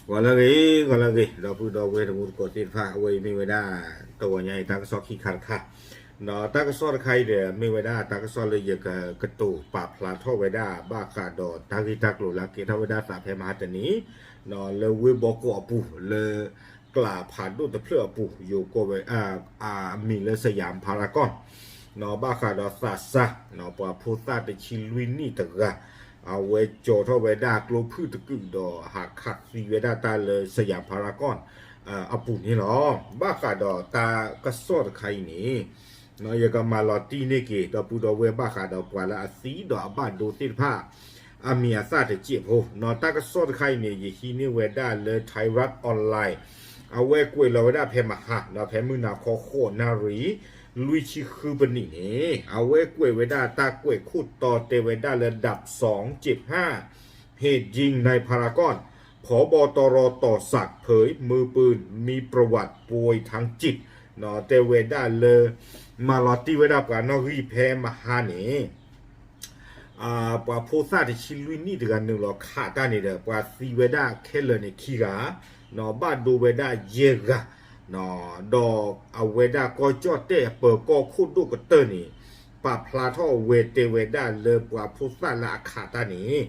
ဂီၤလၢအဂ့ၤ, ဂီၤလၢအဂ့ၤ, ဒီပုၢ်ဒီဝဲၢ်တံၤသကိးသ့ၣ်တဖၣ်, အဝဲအံၤမ့ၢ်ဝဲဒၣ် တဂီၤညါအံၤတၢ်ကစီၣ်ခံခါတခါ, ဒီးတၢ်ကစီၣ်တခါအံၤဒီး မ့ၢ်ဝဲဒၣ်တၢ်ကစီၣ်လၢယကကတိၤပာ်ဖျါထီၣ်ဝဲဒၣ် ဘၣ်ဃးဒီးတၢ်ဂ့ၢ်တၢ်ကျိၤလၢအကဲထီၣ်ဝဲဒၣ်သးဖဲမဟါတနံၤ, လၢဝ့ၢ်ဘီကီးအပူၤ လၢ ကျးဖးဒိၣ်တဖျၢၣ်အပူၤ ယိၤကီၢ်ဝဲ အမံၤလၢ စယၣ်ဖၤရၤကီၢ် ဘၣ်ဃးဒီးသးစၢ် ပှၤဖိသၣ်တဆံလွံၢ်နံၣ်တဂၤ အဝဲကၠီထီၣ်ဝဲဒၣ်ကျိဖုၣ်တကုာ်ဒီးဟးခးသံဝဲဒၣ်တၢ်လၢ စယၣ်ဖၤရၤကီၢ် အပူၤန့ၣ်လီၤ. ဘၣ်ဃးဒီးတၢ်ကစီၣ်တခါအံၤန့ၣ် ယကမၤလီၤတံၢ်န့ၢ်က့ၤ ဒီပုၢ်ဒီဝဲၢ်ဘၣ်ဃးဒီးပှၤလၢအသံဒီးအဘၣ်ဒိသ့ၣ်တဖၣ် အမံၤအသၣ်တစဲးဖိ, တၢ်ကစီၣ်တခါအံၤန့ၣ် ယဟံးန့ၢ်ဝဲဒၣ်လၢ Thairath Online အဝဲကွဲးလီၤဝဲဒၣ်ဖဲမဟါ ဖဲမုၢ်နၤခီဃိးနၣ်ရံၣ် လွံၢ်ဆံဃုပနံးန့ၣ် အဝဲကွဲးဝဲဒၣ်တၢ်ကွဲးခိၣ်တီတဲဝဲဒၣ်လၢ ดับสองเจ็ดห้า เหตุยิงนายพารากร ผบ.ตร.ต่อศักดิ์เผย มือปืนมีประวัติป่วยทางจิต တဲဝဲဒၣ်လၢ မၤလီၤတံၢ်ဝဲဒၣ်ပှၤနီၣ်ဂံၢ်ဖဲမဟါန့ၣ် ပှၤဖိသၣ်တဆံလွံၢ်နံၣ်တဂၤနုာ်လီၤခးတၢ်န့ၣ်ဒီး ပှၤသံဝဲဒၣ်ခဲလၢာ်န့ၣ်ခံဂၤ, ဘၣ်ဒိဝဲဒၣ်ယဲၢ်ဂၤ, ဒီးအဝဲဒၣ်ကီၢ်ကၠီၣ်တဲၣ်ပၢၤကီၢ်ခိၣ်ဒိၣ်ကတၢၢ်န့ၣ် ပာ်ဖျါထီၣ်ဝဲတဲဝဲဒၣ်လၢပှၤဖိသၣ်လၢအခးတၢ်န့ၣ်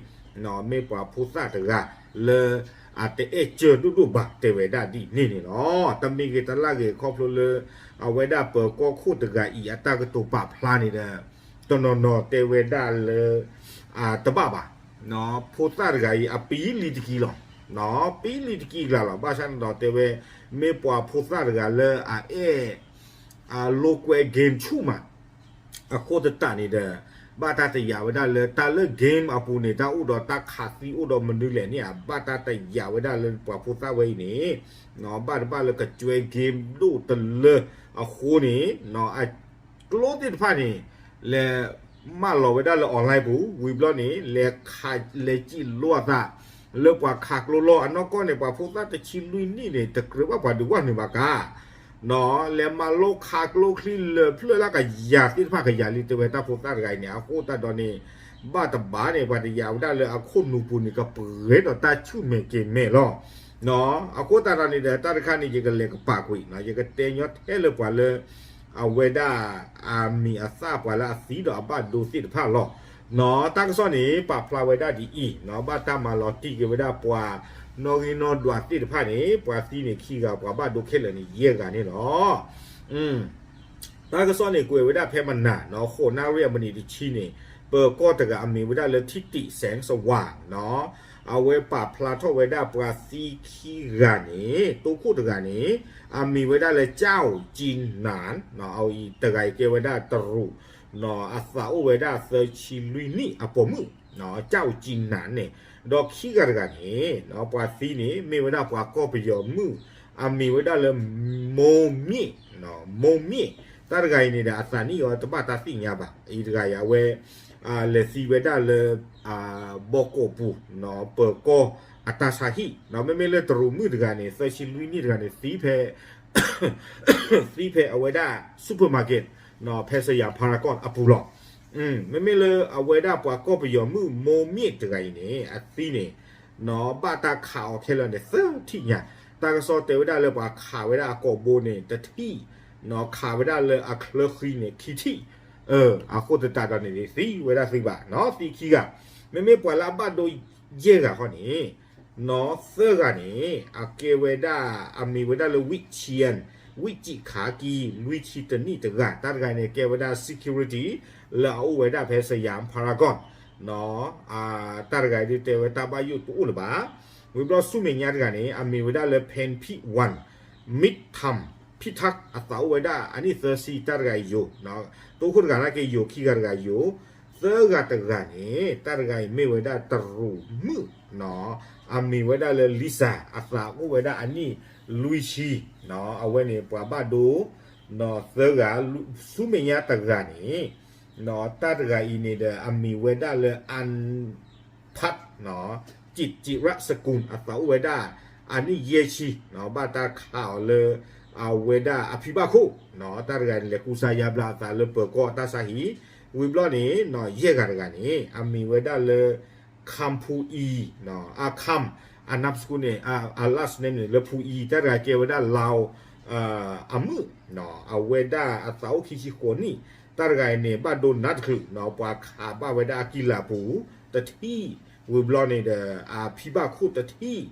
မ့ၢ်ပှၤဖိသၣ်တဂၤလၢအတအဲၣ်စၢၤဒိၣ်ဒိၣ်ဘၣ်တဲဝဲဒၣ်ဒ်န့ၣ်န့ၣ်လီၤ. တမ့ၢ်ဂ့ၤတလၢ်ဂ့ၤခီဖျိလၢ အဝဲဒၣ်ပၢၤကီၢ်ခိၣ်တဂၤအံၤအတၢ်ကတိၤပာ်ဖျါန့ၣ်ဒီး တနီၤနီၤတဲဝဲဒၣ်လၢ တဘၣ်ဘၣ်, ဖိသၣ်တဂၤအံၤအပံၤလံတကံလီၤ, ပံၤလံတကံကျါလီၤ. ဘၣ်ဆၣ်န့ၣ်ဒီးတဲဝဲ မ့ၢ်ပှၤဖိသၣ်တဂၤလၢအအဲၣ် လိာ်ကွဲ game ဆူၣ်မး အဃိသတးန့ၣ်ဒီး ဘၣ်တၢ်တယာ်ဝဲဒၣ်လၢတၢ်လၢ game အပူၤန့ၣ် တၢ်အိၣ်ဒီးတၢ်ခးသံအိၣ်ဒီးမနုၤလဲၣ်န့ၣ် ဘၣ်တၢ်တယာ်ဝဲဒၣ်လၢပှၤဖိသၣ်ဝဲအံၤန့ၣ် ဘၣ်တဘၣ်လၢကကွဲ game ဒိၣ်တလၢအဃိန့ၣ် အကျိသ့ၣ်တဖၣ်န့ၣ် လဲၤမၢလီၤဝဲဒၣ်လၢ online ပူၤ ဝံၤဘျီန့ၣ် လဲၤခးလဲၤစံၣ်လိအသး လၢပှၤခးကျိလီၢ်အနီၢ်ကီၢ်န့ၣ် ပှၤဖိသၣ်တဆံလွံၢ်နံၣ်န့ၣ် တကြၢးဘၣ်ပှၤဒုးဝဲနုာ်ဘၣ်ကါ လဲၤမၤလိခးကျိချံလၢာ်ဖျၢၣ်လၢကယၤသ့ၣ်တဖၣ်ကယၤလံ တဲဝဲတၢ်ဖိသၣ်တဂၤအံၤန့ၣ် အဃိသတးဒီးန့ၣ် ဘၣ်တဘၣ်န့ၣ် ပှၤတယာ်ဝဲဒၣ်လၢအခိၣ်နူာ်ပူၤန့ၣ် ကပှဲၤဒီးတၢ်ဆူၣ်မဲာ်ကဲၤမဲာ်လီၤ. အဃိသတးဒီးန့ၣ်ဒီး တၢ်တခါန့ၣ် ယကလဲၤကပာ်ကွံာ် ယကတဲညီထဲလၢပှၤလၢ အဝဲဒၣ် အမံၤအသၣ်ပှၤလၢအသံဒီးအဘၣ်ဒိသ့ၣ်တဖၣ်လီၤ. တၢ်ကစီၣ်န့ၣ် ပာ်ဖျါဝဲဒၣ်ဒ်အံၤ ဘၣ်တၢ်မၤလီၤတံၢ်က့ၤဝဲဒၣ်ပှၤနီၣ်ဂံၢ်နီၣ်ဒွးသ့ၣ်တဖၣ်န့ၣ် ပှၤသံန့ၣ်ခံဂၤ ပှၤဘၣ်ဒိခဲလၢာ်န့ၣ် ယဲၢ်ဂၤန့ၣ်လီၤ. တၢ်ကစီၣ်န့ၣ် ကွဲးဝဲဒၣ်ဖဲမနၤ ဃိးနၣ်ရံၣ်အမံးနံးတဆံန့ၣ် ပၢၤကီၢ်တဂၤအမံၤဝဲဒၣ်လၢ ထံတံး စဲးစဝၤ အဝဲပာ်ဖျါထီၣ်ဝဲဒၣ်ပှၤသံခံဂၤန့ၣ် တိခိၣ်တဂၤန့ၣ် အမံၤဝဲဒၣ်လၢ ကၠီၣ်ကၠံနၣ် အတဂၤအံၤကဲဝဲဒၣ်တရူး အသးအိၣ်ဝဲဒၣ်သၢဆံလွံၢ်နံၣ်အပိာ်မုၣ် ကၠီၣ်ကၠံနၣ်န့ၣ် ဒီးခံဂၤတဂၤန့ၣ် ပှၤသံန့ၣ် မ့ၢ်ဝဲဒၣ်ပှၤကီၢ်ပယီၤမုၣ် အမံၤဝဲဒၣ်လၢ မိၢ်မ့ၣ် မိၢ်မ့ၣ် တၢ်တဂၤအံၤန့ၣ်ဒီး အသးနံၣ်အီၤတဘၣ်တၢ်သ့ၣ်ညါဘၣ် အံၤတဂၤအံၤအဝဲ လဲၤသံဝဲဒၣ်လၢ ဘီကီးပူၤ ပၢၤကီၢ်အတၢ်ဆါဟံၣ် မ့မ့ၢ်လၢတရူးမုၣ်တဂၤန့ၣ် သၢဆံလွံၢ်နံၣ်တဂၤန့ၣ် သံဖဲ သံဖဲအဝဲဒၣ် supermarket ဖဲ စယၣ်ဖၤရၤကီၢ် အပူၤလီၤ. မ့မ့ၢ်လၢအဝဲဒၣ်ပှၤကီၢ်ပယီၤမုၣ် မိၢ်မ့ၣ်တဂၤအံၤန့ၣ် အသံန့ၣ် ဘၣ်တၢ်ခးအီၤခဲလၢာ်န့ၣ် သၢထံၣ်ညါ တၢ်ကစီၣ်တဲဝဲဒၣ်လၢပှၤခးဝဲဒၣ်အကိာ်ဘိန့ၣ် တထံၣ် ခးဝဲဒၣ်လၢအချၢဃံန့ၣ် ခံထံၣ် အဃိသတးဒီးန့ၣ် သံဝဲဒၣ်သုဘၣ် သံခံဂၤ မ့မ့ၢ်ပှၤလၢအဘၣ်ဒိယဲၢ်ဂၤဃီန့ၣ် သၢဂၤန့ၣ် အကဲဝဲဒၣ် အမံၤဝဲဒၣ်လၢ ဝံၣ်ဆံၣ် ဝံၣ်ဆံၣ်ခးကံ လွံၢ်ဆံတနံၣ်တဂၤ တၢ်တဂၤန့ၣ် ကဲဝဲဒၣ် security လၢအအိၣ်ဝဲဒၣ်ဖဲ စယၣ်ဖၤရၤကီၢ် တၢ်တဂၤဒုးတဲဝဲတၢ်ဘၣ်ယိၣ်တအိၣ်လၢၤဘၣ်. ဝံၤဘျီဆူမဲာ်ညါတဂၤန့ၣ် အမံၤဝဲဒၣ်လၢ ဖဲၣ်ဖံၣ်ဝၣ် မံၣ်ထၣ် ဖံၣ်ထၣ် အသးအိၣ်ဝဲဒၣ်အနံၣ်သၢဆံ တၢ်တဂၤအံၤယိၤ တိခိၣ်တဂၤနာ်က့ယိၤ ခံဂၤတဂၤယိၤ သၢဂၤတဂၤန့ၣ် တၢ်တဂၤအံၤမ့ၢ်ဝဲဒၣ်တရူးမုၣ် အမံၤဝဲဒၣ်လၢ Lisa အသးအိၣ်ဝဲဒၣ်အနံၣ်လွံၢ်ဆံ အဝဲန့ၣ်ပှၤဘၣ်ဒိ သၢဂၤ ဆူမဲာ်ညါတဂၤန့ၣ် တၢ်တဂၤအံၤန့ၣ်ဒီး အမံၤဝဲဒၣ်လၢ အၣ် ဖး จิตจิระสกุล အသးအိၣ်ဝဲဒၣ် အနံၣ်ယဲၢ်ဆံ ဘၣ်တၢ်ခးအီၤလၢ အဝဲဒၣ်အဖံဘၣ်ခိၣ် တၢ်တဂၤန့ၣ်လဲၤကူစါယါဘျါအသးလၢပၢၤကီၢ်အတၢ်ဆါဟံၣ် ဝံၤဘျီန့ၣ် ယဲၢ်ဂၤတဂၤန့ၣ် အမံၤဝဲဒၣ်လၢ ခၣ်ဖူအံၤ အခၣ် အ name န့ၣ် အ last name န့ၣ် လၢဖူအံၤ တၢ်တဂၤကဲဝဲဒၣ် လါအိၣ် အမုၣ် အဝဲဒၣ်အသးအိၣ်ခံဆံဃိးနံၣ်, တၢ်တဂၤအံၤန့ၣ် ဘၣ်ဒိနါတချုး ပှၤခးဘၣ်ဝဲဒၣ်အကံၢ်လၤပူၤတထံၣ်, ဝံၤဘျီန့ၣ်ဒီး အဖံဘၣ်ခိၣ်တထံၣ်,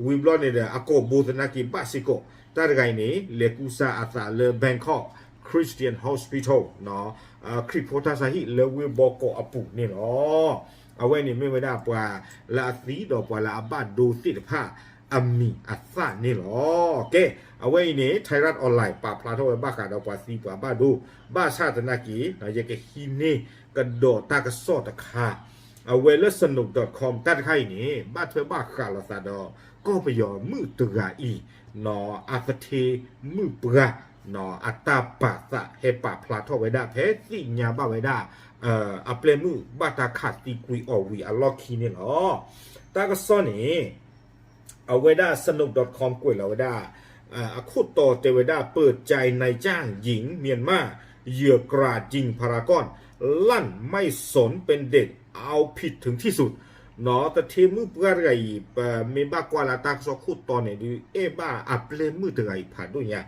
ဝံၤဘျီန့ၣ်ဒီး အကိာ်ဘိသနာ်က့ဘၣ်စ့ၢ်ကီး, တၢ်တဂၤအံၤန့ၣ် လဲၤကူစါအသးလၢ Bangkok Christian Hospital ခရံာ်ဖိတၢ်ဆါဟံၣ်လၢဝ့ၢ်ဘီကီးအပူၤန့ၣ်လီၤ. အဝဲန့ၣ်မ့ၢ်ဝဲဒၣ်ပှၤလၢအသံဒီးပှၤလၢအဘၣ်ဒိသ့ၣ်တဖၣ်အမံၤအသၣ်န့ၣ်လီၤ. ကဲ, အဝဲအံၤန့ၣ် Thairath Online ပာ်ဖျါထီၣ်ဝဲဘၣ်ဃးဒီးပှၤသံပှၤဘၣ်ဒိ, ဘၣ်ဆၣ်သနာ်က့ ယကဟံးန့ၢ်ကဒီးတၢ်ကစီၣ်တခါ, အဝဲလၢ Sanook dot com တၢ်တခါအံၤန့ၣ် ဘၣ်ထွဲဘၣ်ဃးလိာ်သးဒီး ကီၢ်ပယီၤမုၣ်တဂၤအံၤ အသထ့မုၣ်ပှၢ် အတၢ်ပာ်သးဟဲပာ်ဖျါထီၣ်ဝဲဒၣ် ဖဲသ့ၣ်ညါဘၣ်ဝဲဒၣ် အပျဲၢ်မုၣ်ဘၣ်တၢ်ခးသံကွံာ်အီၤဝံၤအလီၢ်ခံန့ၣ်လီၤ. တၢ်ကစီၣ်န့ၣ် အဝဲဒၣ် Sanook dot com ကွဲးလီၤဝဲဒၣ် အခိၣ်တီတဲဝဲဒၣ် เปิดใจนายจ้างหญิงเมียนมาเหยื่อกราดยิงพารากอน ลั่นไม่สนเป็นเด็กเอาผิดถึงที่สุด သထ့မုၣ်ပှၢ်တဂၤအံၤ ပမ့ၢ်ဘၣ်ကွၢ်လၢတၢ်ကစီၣ်ခိၣ်တီန့ၣ် ဒုးအဲၣ်ဘၣ်အပျဲၢ်မုၣ်တဂၤအံၤဖးဒိၣ်ညါ,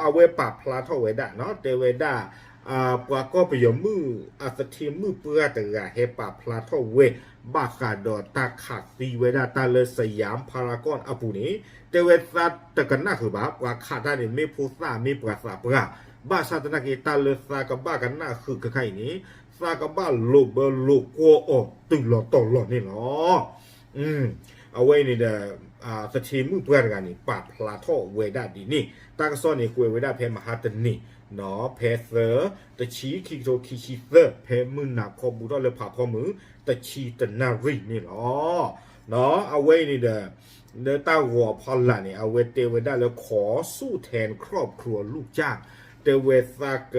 အဝဲပာ်ဖျါထီၣ်ဝဲဒၣ် တဲဝဲဒၣ် ပှၤကီၢ်ပယီၤမုၣ် အသထ့မုၣ်ပှၢ်တဂၤ ဟဲပာ်ဖျါထီၣ်ဝဲ ဘၣ်ဃးဒီးတၢ်ခးသံဝဲဒၣ်တၢ်လၢ Siam Paragon အပူၤန့ၣ် တဲဝဲသးတကနၣ်ဃုာ်ဘၣ်, ပှၤခးတၢ်န့ၣ် မ့ၢ်ဖိသၣ်မ့ၢ်ပှၤသးပှၢ်, ဘၣ်ဆၣ်သနာ်က့ တၢ်လၢသးကဘၣ်ကနၣ်ဃုာ်ခဲခါအံၤန့ၣ် သးကဘၣ်လိာ်ဘၢလိာ်ကွီၢ်အီၤတုၤလီၤတီၤလီၤန့ၣ်လီၤ. အဝဲအံၤန့ၣ်ဒီး သထ့မုၣ်ပှၢ်တဂၤန့ၣ် ပာ်ဖျါထီၣ်ဝဲဒၣ်ဒ်န့ၣ် တၢ်ကစီၣ်န့ၣ်ကွဲးဝဲဒၣ်ဖဲမဟါတနံၤ ဖဲသၢ တဆံ ခံကထိခံဆံသၢ ဖဲမုၢ်နၤခီဘူးထီၣ်လၢဖးဖီမုၢ် တဆံတနၣ်ရံၣ်န့ၣ်လီၤ. အဝဲအံၤန့ၣ်ဒီး လၢတၢ်ဂီၤအဖီလာ်န့ၣ် အဝဲတဲဝဲဒၣ်လၢ ขอสู้แทนครอบครัวลูกจ้าง တဲဝဲသးက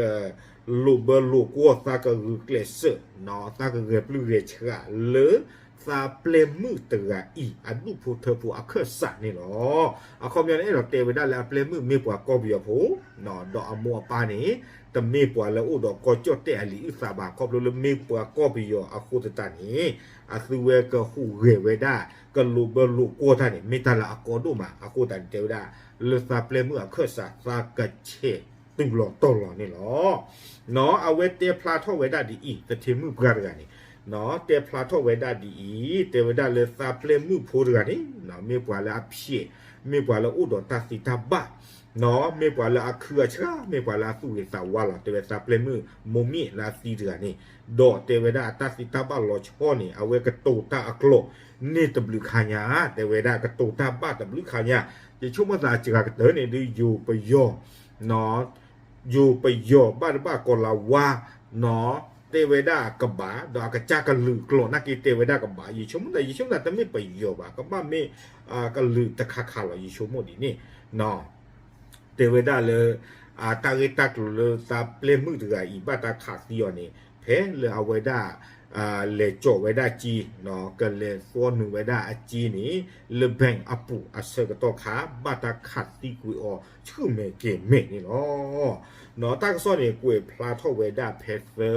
လိာ်ဘၢလိာ်ကွီၢ်သးကဂုာ်ကျဲးစၢး သးကဂဲၤပျုၢ်ဂဲၤဆှးလၢ သးပျဲၢ်မုၣ်တဂၤအံၤ အဒူၣ်ဖိထၢဖိအခၢၣ်စးန့ၣ်လီၤ. အခီပညီန့ၣ် အဲၣ်ဒိးတဲဝဲဒၣ်လၢအပျဲၢ်မုၣ်မ့ၢ်ပှၤကီၢ်ပယီၤဖိ ဒီးအမိၢ်အပၢ်န့ၣ် တမ့ၢ်ပှၤလၢအိၣ်ဒီးကီၢ်ကၠီၣ်တဲၣ်အလံာ်အုၣ်သးဘၣ် ခီဖျိလၢမ့ၢ်ပှၤကီၢ်ပယီၤအဃိသတးန့ၣ် အသုဝဲကဟူးဂဲၤဝဲဒၣ် ကလိာ်ဘၢလိာ်ကွီၢ်တၢ်န့ၣ် မ့ၢ်တၢ်လၢအကီဒိၣ်မး အဃိသတးန့ၣ် တဲဝဲဒၣ် လၢသးပျဲၢ်မုၣ်အခၢၣ်စး သးကဆဲးတုၤလီၤတီၤလီၤန့ၣ်လီၤ. အဝဲတဲဖျါထီၣ်ဝဲဒၣ်ဒ်အံၤ သထ့မုၣ်ပှၢ်တဂၤန့ၣ် တဲဖျါထီၣ်ဝဲဒၣ်ဒ်အံၤ တဲဝဲဒၣ်လၢသးပျဲၢ်မုၣ်ဖိတဂၤန့ၣ် မ့ၢ်ပှၤလၢအဖျဲး မ့ၢ်ပှၤလၢအိၣ်ဒီးတၢ်သ့တၢ်ဘၣ် မ့ၢ်ပှၤလၢအခုအဆှၢ မ့ၢ်ပှၤလၢအသူၣ်ဂ့ၤသးဝါလီၤ တဲဝဲသးပျဲၢ်မုၣ်မိၢ်မ့ၣ်လၢအသံတဂၤန့ၣ် ဒီးတဲဝဲဒၣ်အတၢ်သ့တၢ်ဘၣ်လီၤဆီန့ၣ် အဝဲကတိၤတၢ်အကျိာ်န့ၣ်တဘျုးခါညါ တဲဝဲဒၣ်ကတိၤတၢ်ဘၣ်တဘျုးခါညါ ယဆိကမိၣ်သးစှၤကတၢၢ်န့ၣ် ဒုးယိၤပယီၤ ယိၤပယီၤဘၣ်တဘၣ်ကီၤလၤဝါ တဲဝဲဒၣ်ကဘၣ် ဒီးအကစၢ်ကလုာ်ကျိာ်နာ်က့တဲဝဲဒၣ်ကဘၣ် ယဆိကမိၣ်သး ယဆိကမိၣ်သးတမ့ၢ်ပယီၤဘၣ် ကဘၣ်မ့ၢ် ကလုာ်တခါခါလီၤ ယဆိကမိၣ်ဒ်န့ၣ် တဲဝဲဒၣ်လၢ တၢ်ဂ့ၢ်တၢ်ကျိၤလၢသးပျဲၢ်မုၣ်တဂၤအံၤ ဘၣ်တၢ်ခးသံအီၤန့ၣ် ဖဲလၢအဝဲဒၣ် လဲၤကၠီးဝဲဒၣ်စ့ ကလဲၤသီနုာ်ဝဲဒၣ်အစ့န့ၣ် လၢ bank အပူၤအဆၢကတီၢ်ခါ ဘၣ်တၢ်ခးသံကွံာ်အီၤဆူၣ်မဲာ်ကဲၤမဲာ်န့ၣ်လီၤ. တၢ်ကစီၣ်န့ၣ် ကွဲးဖျါထီၣ်ဝဲဒၣ်ဖဲသၢ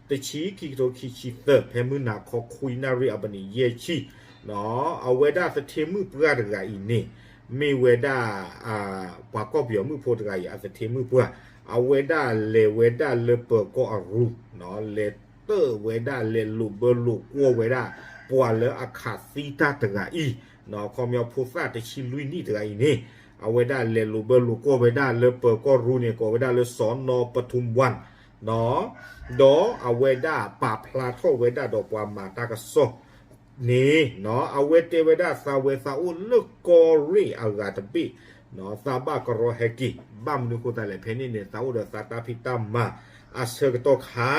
တဆံ ခံကထိခံဆံသၢ ဖဲမုၢ်နၤခီခွံနၣ်ရံၣ်အပနံးယဲၢ်ဆံ အဝဲဒၣ်သထ့မုၣ်ပှၢ်တဂၤအံၤန့ၣ် မ့ၢ်ဝဲဒၣ် ပှၤကီၢ်ပယီၤမုၣ်ဖိတဂၤအံၤ အသထ့မုၣ်ပှၢ် အဝဲဒၣ်လဲၤဝဲဒၣ်လၢပၢၤကီၢ်အရူ လဲၤတၢၣ်ဝဲဒၣ်လဲၤလိာ်ဘၢလိာ်ကွီၢ်ဝဲဒၣ် ပှၤလၢအခးသံတၢ်တဂၤအံၤ ခီပညီဖိသၣ်တဆံလွံၢ်နံၣ်တဂၤအံၤန့ၣ် အဝဲဒၣ်လဲၤလိာ်ဘၢလိာ်ကွီၢ်ဝဲဒၣ်လၢပၢၤကီၢ်ရူန့ၣ် ကိးဝဲဒၣ်လၢ စီၤနီၤပထူဝၢၣ် ဒီးအဝဲဒၣ်ပာ်ဖျါထီၣ်ဝဲဒၣ်ဒီးပှၤမၤတၢ်ကစီၣ်န့ၣ် အဝဲတဲဝဲဒၣ်သးဝဲသးအိၣ်လၢကီၢ်ရ့ၣ်အဂၤတဘ့ၣ် သးဘၣ်ကရီဟဲက့ၤ ဘၣ်မနုၤအဃိသတးလဲၣ် ဖဲန့ၣ်န့ၣ် သးအိၣ်ဒီးသးတၢ်ဖံးတၢ်မၤအဆၢကတီၢ်ခါ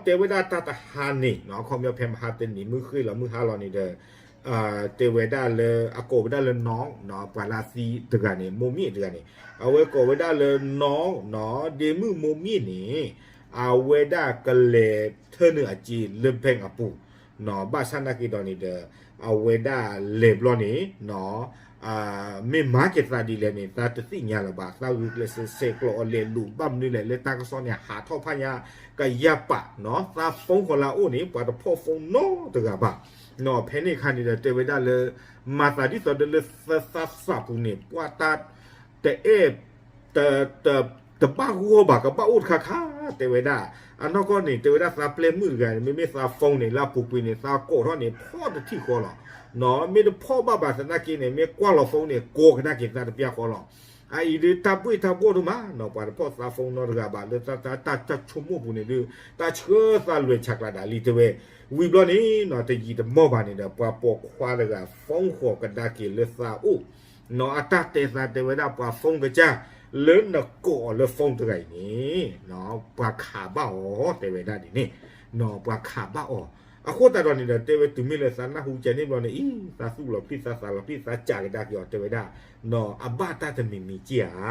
တဲဝဲဒၣ်တၢ်တဟါန့ၣ် ခီပညီဖဲမဟါတနံၤမုၢ်ဃ့ၢ်လီၤမုၢ်ဟါလီၤန့ၣ်ဒီး တဲဝဲဒၣ်လၢ အကိးဝဲဒၣ်လၢနီၢ် ပှၤလၢအသံတဂၤန့ၣ် မိၢ်မ့ၣ်တဂၤန့ၣ် အဝဲကိးဝဲဒၣ်လၢနီၢ် ဒ့မုၣ်မိၢ်မ့ၣ်န့ၣ် အဝဲဒၣ်ကလဲၤထၢနုာ်အစ့လၢ bank အပူၤ ဘၣ်ဆၣ်နာ်က့ဒီးန့ၣ်ဒီး အဝဲဒၣ်လဲၤဘျီန့ၣ် မ့ၢ်မၤက့ၤသးဒ်လဲၣ်န့ၣ် သးတသ့ၣ်ညါလၢၤဘၣ် သးဂုာ်ကျဲးစၢးဆဲးကျိးအီၤလဲၤလိာ်ဘၣ်မနုၤလဲၣ် လၢတၢ်ကစီၣ်န့ၣ် ဟးထီၣ်ဖးညါကယၢ်ပာ် သး phone ဃီလၢအအိၣ်န့ၣ် ပှၤတဖီၣ် phone နီတဂၤဘၣ် ဖဲန့ၣ်အခါန့ၣ်ဒီး တဲဝဲဒၣ်လၢ မၤသးဒ်သိးဒီးလၢသးစၢ်ပူၤန့ၣ် ပှၤတၢ်တအဲၣ် တ တ တဘၣ်ဂီၢ်ဘၣ် ကဘၣ်အိၣ်တခါခါ တဲဝဲဒၣ်. အနီၢ်ကီၢ်န့ၣ် တဲဝဲဒၣ်သးပျဲၢ်မုၣ်တဂၤန့ၣ် မ့မ့ၢ်သး phone န့ၣ် လၢအပူၤကွံာ်န့ၣ် သးကိးထီၣ်န့ၣ် ဖီၣ်တထံၣ်ဃီလီၤ. မ့ၢ်တဖီၣ်ဘၣ်ဘၣ်သနာ်က့န့ၣ် မ့ၢ်ကွၢ်လီၤ phone န့ၣ် ကိးကဒါက့ၤသးတပျၢ်ဃီလီၤ. အအံၤဒုး တၢ်ဘှ့ၣ်တၢ်ဘှီၣ်ဒိၣ်မးနီၤ ပှၤတဖီၣ်သး phone နီတဂၤဘၣ် လၢတၢ် တၢ် တၢ်ဆိကမိၣ်ပူၤန့ၣ်ဒုး တၢ်ဆှၢသးလွဲၢ်ဆးကျးဒၣ်လံ တဲဝဲ. ဝံၤဘျီန့ၣ်နီၤ တယံာ်တမီၢ်ဘၣ်န့ၣ်ဒီး ပှၤပိာ်ခွါတဂၤ phone ဃီၤကဒါက့ၤလၢသးအိၣ်နီၤ အတၢ်တဲသး တဲဝဲဒၣ် ပှၤ phone ကစၢ် လၢနကိးအီၤလၢ phone တဂၤအံၤန့ၣ် ပှၤခးဘၣ်အီၤ တဲဝဲဒၣ်ဒ်န့ၣ်နီၤ ပှၤခးဘၣ်အီၤ. အဃိသတးဒီးန့ၣ်ဒီး တဲဝဲတုၤမ့ၢ်လၢသးနၢ်ဟူကန့ၣ်ဘျီန့ၣ် အံၤ သးသူၣ်လီၤဖှံ သးသးလီၤဖှံ သးကးကဒါက့ၤအီၤ တဲဝဲဒၣ် အဘၣ်တၢ်တမံၤမံၤက့ၢ်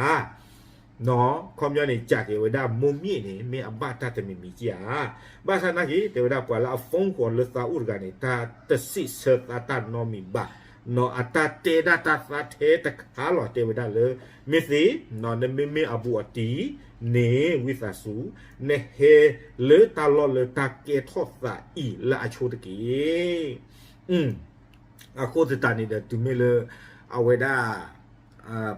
ဧါ နီၤ ခီပညီန့ၣ် ကးက့ၤဝဲဒၣ် မိၢ်မ့ၣ်န့ၣ် မ့ၢ်အဘၣ်တၢ်တမံၤမံၤက့ၢ်ဧါ. ဘၣ်ဆၣ်သနာ်က့ တဲဝဲဒၣ် ပှၤလၢအ phone ဃီၤလၢသးအိၣ်တဂၤန့ၣ် တၢ်တစံးဆၢသးတၢ်နီတမံၤဘၣ်နီၤ အတၢ်တဲဒၣ်တၢ်သးထဲတခါလီၤ တဲဝဲဒၣ်လၢ မ့ၢ်သ့ နမ့မ့ၢ်အဘူးအတံၢ်န့ၣ် ဝံသးစူၤ နဟဲလၢတၢ်လီၢ်လၢတၢ်ကဲထီၣ်သးအံၤလၢအဆိတက့ၢ်. အဃိသတးန့ၣ်ဒီး တုၤမ့ၢ်လၢ အဝဲဒၣ်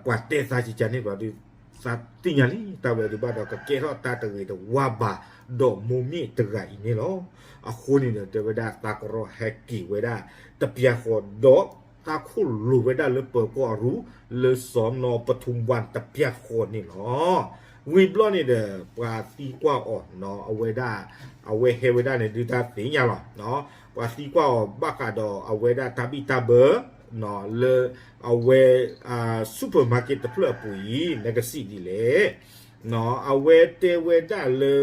ပှၤတဲသးကကန့ၣ်ဘျီဒီး သးသ့ၣ်ညါလံ တၢ်ဝဲဒုးဘၣ်ဒီး ကကဲထီၣ်တၢ်တဂ့ၤတဝါဘၣ် ဒီးမိၢ်မ့ၣ်တဂၤအံၤန့ၣ်လီၤ. အဃိန့ၣ်ဒီး တဲဝဲဒၣ် သးကရီၢ်ဟဲက့ၤဝဲဒၣ် တပျၢ်ဃီဒီး သးခိၣ်လိာ်ဝဲဒၣ်လၢပၢၤကီၢ်အရူ လၢစီၤနီၤပထူဘၣ်တပျၢ်ဃီန့ၣ်လီၤ. ဝံၤဘျီန့ၣ်ဒီး ပှၤသံကွၢ်အီၤနီၤ အဝဲဒၣ် အဝဲဟဲဝဲဒၣ်န့ၣ်ဒုးတၢ်သ့ၣ်ညါလီၤ. ပှၤသံကွၢ်အီၤဘၣ်ဃးဒီးအဝဲဒၣ်တၢ်ဘံၣ်တၢ်ဘၢ လၢ အဝဲ supermarket တဖျၢၣ်အပူၤအံၤ နကစံးဒ်လဲၣ်. အဝဲတဲဝဲဒၣ်လၢ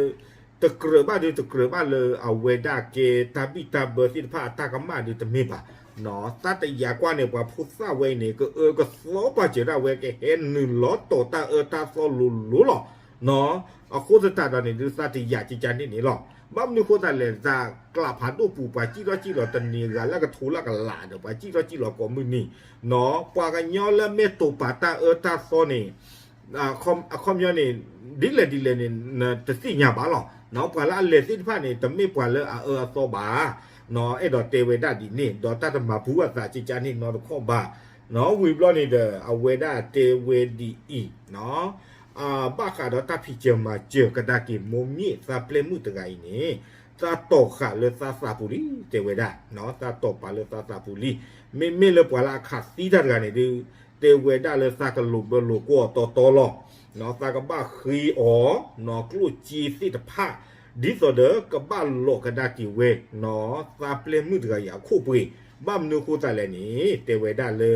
တကြၢးဘၣ်ဒုးတကြၢးဘၣ်လၢ အဝဲဒၣ်ကဲတၢ်ဘံၣ်တၢ်ဘၢသ့ၣ်တဖၣ်အတၢ်ကမၣ်ဒုးတမ့ၢ်ဘၣ်. သးတယာ်ကွၢ်န့ၣ် ပှၤဖိသၣ်ဝဲအံၤန့ၣ် ကအၢကသီပာ်စၢၤဒၣ်ဝဲ ကဟဲနုာ်လီၤတီၤတၢ်အၢတၢ်သီလိၤလိၤလီၤ. အဃိသတးဒီးန့ၣ်ဒုး သးတယာ်ကကန့ၣ်န့ၣ်လီၤ. ဘၣ်မနုၤအဃိသတးလဲၣ် တၢ်ကျးဖးဒိၣ်ပူၤ ပှၤစံၣ်ထီၣ်စံၣ်လီၤတနံၤဂၤလၢကထိလၢကလးဒီး ပှၤစံၣ်ထီၣ်စံၣ်လီၤကိးမုၢ်နံၤနီၤ ပှၤကညီလၢမ့ၢ်တိာ်ပာ်တၢ်အၢတၢ်သီန့ၣ် အခီပညီန့ၣ် ဒ်လဲၣ်ဒ်လဲၣ်န့ၣ် နတသ့ၣ်ညါဘၣ်လီၤ.ပှၤလၢအလဲၤသ့ၣ်တဖၣ်န့ၣ် တမ့ၢ်ပှၤလၢအအၢအသီဘၣ်. အဲၣ်ဒိးတဲဝဲဒၣ်ဒ်န့ၣ် ဒီးတၢ်တမၤပူၤအသးကကန့ၣ်နီတခီၣ်ဘၣ်. ဝံၤဘျီန့ၣ်ဒီး အဝဲဒၣ်တဲဝဲဒ်အံၤ ဘၣ်ဃးဒီးတၢ်ဖံးစၢၤမၤစၢၤကဒါက့ၤမိၢ်မ့ၣ်သးပျဲၢ်မုၣ်တဂၤအံၤန့ၣ် သးတီၢ်ဃာ်လၢသးသးပူၤလံ တဲဝဲဒၣ်. သးတီၢ်ပာ်လၢသးသးပူၤလံ. မ့မ့ၢ်လၢပှၤလၢအခးသံတၢ်တဂၤန့ၣ်ဒုး တဲဝဲဒၣ်လၢသးကလိာ်ဘၢလိာ်ကွီၢ်တီတီလီၤ. သးကဘၣ်ဃ့အီၤ ကျိၣ်စ့သ့ၣ်တဖၣ် ဒ်သိးဒီးကဘၣ်လိးကဒါက့ၤဝဲ သးပျဲၢ်မုၣ်တဂၤအံၤအခိၣ်ပှ့ၤ. ဘၣ်မနုၤအဃိသတးလဲၣ်န့ၣ် တဲဝဲဒၣ်လၢ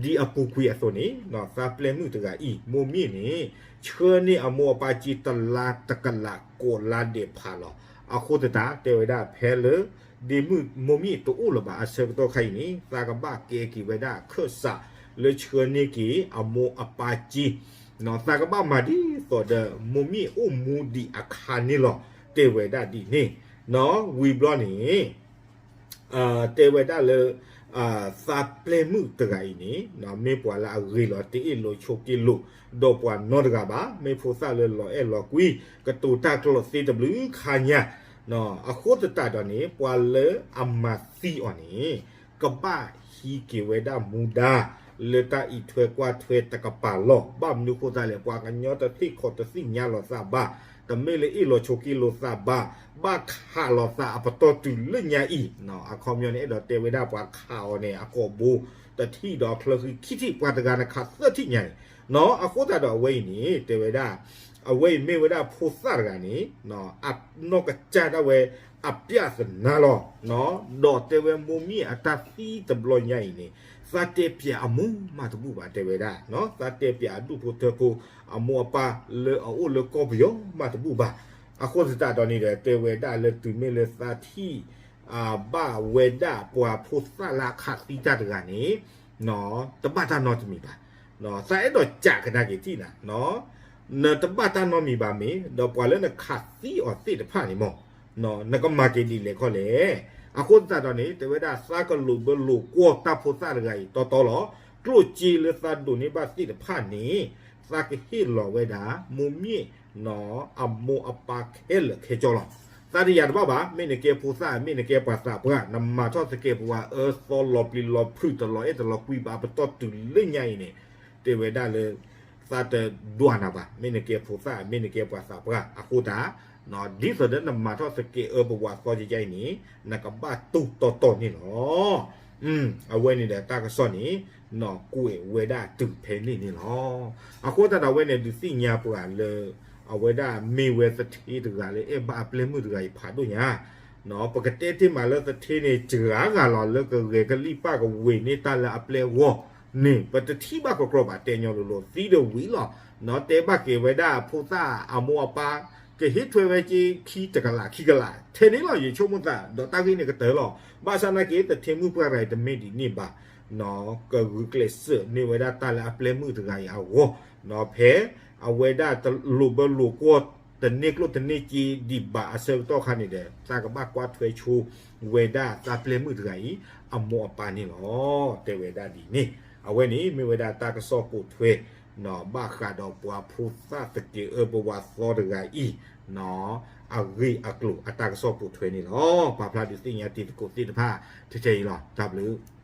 ဒ်အပူၤကွံာ်အသိးန့ၣ် သးပျဲၢ်မုၣ်တဂၤအံၤ မိၢ်မ့ၣ်န့ၣ် ဆှၢန့ၢ်အမိၢ်အပၢ်က့တလါတကလးကိးလါဒဲးဖးလီၤ. အဃိသတး တဲဝဲဒၣ်ဖဲလၢ ဒ့မုၣ်မိၢ်မ့ၣ်တအိၣ်လၢၤဘၣ်အဆၢကတီၢ်ခါအံၤန့ၣ် သးကဘၣ်ကဲက့ၤဝဲဒၣ်ခၢၣ်စး လၢဆှၢန့ၢ်က့ၤအမိၢ်အပၢ်က့ သးကဘၣ်မၤဒ်သိးဒီး မိၢ်မ့ၣ်အိၣ်မူဒံးအခါန့ၣ်လီၤ. တဲဝဲဒၣ်ဒ်န့ၣ် ဝံၤဘျီန့ၣ် တဲဝဲဒၣ်လၢ သးပျဲၢ်မုၣ်တဂၤအံၤန့ၣ် မ့ၢ်ပှၤလၢအဂ့ၤလီၤတ့ၢ်အ့ၣ်လိာ်ဆိးက့လိာ် ဒီးပှၤနီတဂၤဘၣ်. မ့ၢ်ဖိသၣ်လၢလီၤအဲၣ်လီၤကွံ ကတိၤတၢ်ကျိာ်သ့တဘျုးခါညါ အဃိသတးဒီးန့ၣ် ပှၤလၢအမၤသံအီၤန့ၣ် ကဘၣ်ဟံးက့ၤဝဲဒၣ်မူဒါ လၢတၢ်အံးထွဲကွၢ်ထွဲတကပၤလီၤ. ဘၣ်မနုၤအဃိသတးလဲၣ် ပှၤကညီတသ့ၣ်ခီၣ်တသ့ၣ်ညါလီၤသးဘၣ်. တမ့ၢ်လၢအ့ၣ်လိာ်ဆိးက့လိာ်သးဘၣ်. ဘၣ်ခးလီၤသးအပတီၢ်တုၤလၢညါအံၤ အခီပညီန့ၣ် အဲၣ်ဒိးတဲဝဲဒၣ်ပှၤခးအီၤန့ၣ် အကိာ်ဘိတထံၣ်ဒီးချၢဃံခံထံၣ် ပှၤတဂၤန့ၣ်ခးသၢထံၣ်ညါန့ၣ် အဃိသတးဒီးအဝဲအံၤန့ၣ် တဲဝဲဒၣ် အဝဲအံၤမ့ၢ်ဝဲဒၣ်ဖိသၣ်တဂၤန့ၣ် အနီၢ်ကစၢ်ဒၣ်ဝဲ အပျၢ်သနာ်လီၤ. ဒီးတဲဝဲမိၢ်မ့ၣ်အတၢ်သံတဘျီညါအံၤန့ၣ် သးတဲပျးအမိၢ်မးတဘူၣ်ဘၣ် တဲဝဲဒၣ်. သးတဲပျးအဒူၣ်ဖိထၢဖိ အမိၢ်အပၢ်လၢအအိၣ်လၢကီၢ်ပယီၤမးတဘူၣ်ဘၣ်. အဃိသတးဒီးန့ၣ်ဒီး တဲဝဲဒၣ်လၢတုၤမ့ၢ်လၢသးထံၣ် ဘၣ်ဝဲဒၣ်ပှၤဖိသၣ်လၢအခးသံတၢ်တဂၤန့ၣ် တဘၣ်တၢ်နီတမံၤဘၣ်. သးအဲၣ်ဒိးကးကဒါက့ၤထံၣ်နၤ နတဘၣ်တၢ်နီတမံၤဘၣ်မ့ၢ် ဒီးပှၤလၢနခးသံအီၤသ့ၣ်တဖၣ်န့ၣ်မ့ၢ် နကမၤက့ၤဒ်လဲၣ်ခီလဲၣ်. အဃိသတးဒီးန့ၣ် တဲဝဲဒၣ်သးကလိာ်ဘၢလိာ်ကွီၢ်တၢ်ဖိသၣ်တဂၤအံၤတီတီလီၤ. ကျိၣ်စ့လၢသးဒိးန့ၢ်ဘၣ်သ့ၣ်တဖၣ်န့ၣ် သးကဟ့ၣ်လီၤဝဲဒၣ် မိၢ်မ့ၣ် အမိၢ်အပၢ်ခဲလၢာ်ခဲဆ့လီၤ. သးတယာ်တဘၣ်ဘၣ်, မ့ၢ်နကဲဖိသၣ် မ့ၢ်နကဲပှၤသးပှၢ် နမၤထီၣ်သကဲးပဝးအၢသီလီၤပျံၤလီၤဖုးတလီၤအဲၣ်တလီၤကွံဘၣ်ပတီၢ်တုၤလၢညါအံၤန့ၣ်, တဲဝဲဒၣ်လၢ သးတဒွးနၤဘၣ်, မ့ၢ်နကဲဖိသၣ် မ့ၢ်နကဲပှၤသးပှၢ်အဃိသတး ဒ်သိးဒီးနမၤထီၣ်သကဲးအၢပဝးသီယယအံၤန့ၣ် နကဘၣ်တူၢ်တီတီန့ၣ်လီၤ. အဝဲန့ၣ်ဒီးတၢ်ကစီၣ်န့ၣ် နီၢ်ကွဲးဝဲဒၣ်တုၤဖဲန့ၣ်န့ၣ်လီၤ. အဃိသတးဒီးအဝဲန့ၣ်ဒုးသ့ၣ်ညါပှၤလၢ အဝဲဒၣ်မ့ၢ်ဝဲသထ့တဂၤလၢအဲၣ်ဘၣ်အပျဲၢ်မုၣ်တဂၤအံၤဖးဒိၣ်ညါ ပကတဲတ့ၢ်မးလၢသထ့န့ၣ် စှၤဂၤလီၤလၢကဂဲၤကလံၣ်ပၣ်ကဝ့ၤန့ၢ်တၢ်လၢအပျဲၢ်အဂီၢ်န့ၣ် ပတထံၣ်ဘၣ်ကကြီဘၣ် တဲညီလိၤလိၤ သံဒီးဝံၤလီၤ. နီၢ်တဲဘၣ်က့ၤဝဲဒၣ်ဖိသၣ်အမိၢ်အပၢ် ကဟ့ၣ်ထွဲဝဲက့ၤခံတကလးခံကလး ထဲန့ၣ်လီၤ ယဆိကမိၣ်သး ဒီးတၢ်ဂ့ၢ်န့ၣ်ကတၢၢ်လီၤ. ဘၣ်ဆၣ်နာ်က့ သထ့မုၣ်ပှၢ်တဂၤအံၤတမ့ၢ်ဒ်န့ၣ်ဘၣ် နီၢ်ကဂုာ်ကျဲးစၢးန့ၢ်ဝဲဒၣ်တၢ်လၢအပျဲၢ်မုၣ်တဂၤအံၤအဂီၢ် နီၢ်ဖဲ အဝဲဒၣ်တလိၣ်ဘၢလိာ်ကွီၢ် တန့ၢ်ကျိၣ်တန့ၢ်စ့ဒံးဘၣ်အဆၢကတီၢ်ခါန့ၣ်ဒီး သးကဘၣ်ကွၢ်ထွဲဆိဝဲဒၣ်သးပျဲၢ်မုၣ်တဂၤအံၤ အမိၢ်အပၢ်န့ၣ်လီၤ. တဲဝဲဒၣ်ဒ်န့ၣ် အဝဲန့ၣ်မ့ၢ်ဝဲဒၣ်တၢ်ကစီၣ်ပိာ်ထွဲ နီၢ်ဘၣ်ဃးဒီးပှၤဖိသၣ်သကဲးအၢပဝးသီတဂၤအံၤ နီၢ်အဂ့ၢ်အကျိၤအတၢ်ကစီၣ်ပိာ်ထွဲန့ၣ်လီၤ. ပာ်ဖျါဒုးသ့ၣ်ညါတံၤသကိးသ့ၣ်တဖၣ် ထဲထဲအံၤလီၤ. တၢ်ဘျုး